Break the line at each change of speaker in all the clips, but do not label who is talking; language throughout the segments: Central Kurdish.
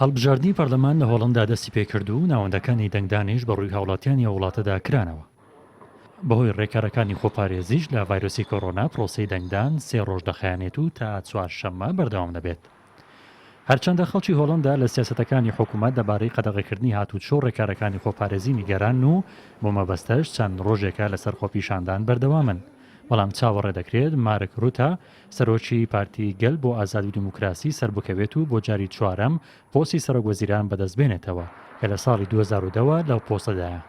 هەڵبژاردنی پەرلەمان لە هۆڵەندا دەستی پێکرد و ناوەندەکانی دەنگدانیش بە ڕووی هاوڵاتیانی ئەو وڵاتەدا کرانەوە. بەهۆی ڕێکارەکانی خۆپارێزیش لە ڤایرۆسی کۆرۆنا پرۆسەی دەنگدان سێ ڕۆژ دەخایەنێت و تا چوارشەممە بەردەوام دەبێت. هەرچەندە خەڵکی هۆڵەندا لە سیاسەتەکانی حکومەت لەبارەی قەدەغەکردنی هاتوچۆ و ڕێکارەکانی خۆپارێزی نیگەرانن و بۆ مەبەستەش چەند ڕۆژێکە لەسەر خۆپیشاندان بەردەوامن، بەڵام چاوەڕێ دەکرێت مارک روتا سەرۆکی پارتی گەل بۆ ئازادی و دیموکراسی سەربکەوێت و بۆ جاری چوارەم پۆستی سەرۆک وەزیران بەدەستبێنێتەوە کە لە ساڵی 2010 ەوە لەو پۆستەدایە.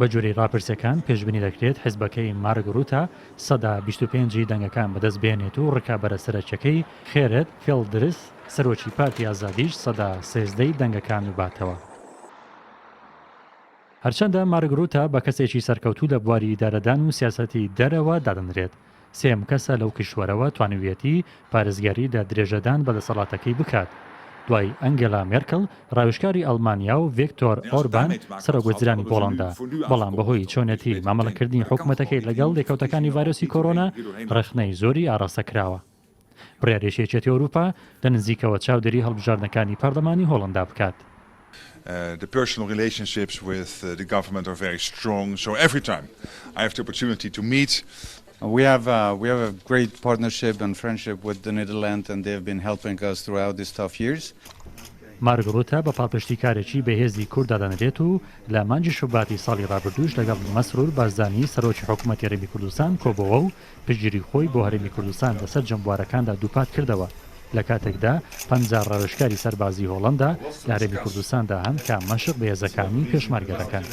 بەگوێرەی ڕاپرسیەکان پێشبینی دەکرێت حزبەکەی مارک ڕوتە 25% ی دەنگەکان بەدەست بهێنێت و ڕکابەرە سەرەکیەکەی خێرت فیڵدرس سەرۆکی پارتی ئازادیش 13% ی دەنگەکان بباتەوە. هەرچەندە مارک ڕوتە بە کەسێکی سەرکەوتوو لە بواری ئیدارەدان و سیاسەتی دەرەوە دادەنرێت، سێیەم کەسە لەو کیشوەرەوە توانیویەتی پارێزگاری لە درێژەدان بە دەسەڵاتەکەی بکات دوای ئەنگێلا مێرکڵ ڕاوێژکاری ئەڵمانیا و ڤێکتۆر ئۆربان سەرۆکوەزیرانی پۆڵەندا، بەڵام بەهۆی چۆنێتی مامەڵەکردنی حکومەتەکەی لەگەڵ لێکەوتەکانی ڤایرۆسی کۆرۆنا ڕەخنەی زۆری ئاڕاستە کراوە. بڕیاریش یەکێتی ئەوروپا لە نزیکەوە چاودێری هەڵبژاردنەکانی پەرلەمانی هۆڵەندا بکات.
The personal relationships with the government are very strong, so every time I have the opportunity to meet.
We have we have a great partnership and friendship with the Netherlands and they have been helping us throughout these tough years.
مارک ڕوتە بە پاڵپشتیکارێکی بەهێزی کورد دادەنرێت و لە مانگی شوباتی ساڵی ڕابردووش لەگەڵ مەسرور بارزانی سەرۆکی حکومەتی هەرێمی کوردستان کۆبۆوە و پشتگیری خۆی بۆ هەرێمی کوردستان لە سەرجەم بوارەکاندا دووپات کردەوە، لە کاتێکدا 50 ڕاوێژکاری سەربازیی هۆڵەندا لە هەرێمی کوردستاندا هەن کە مەشق بە هێزەکانی پێشمەرگە دەکەن.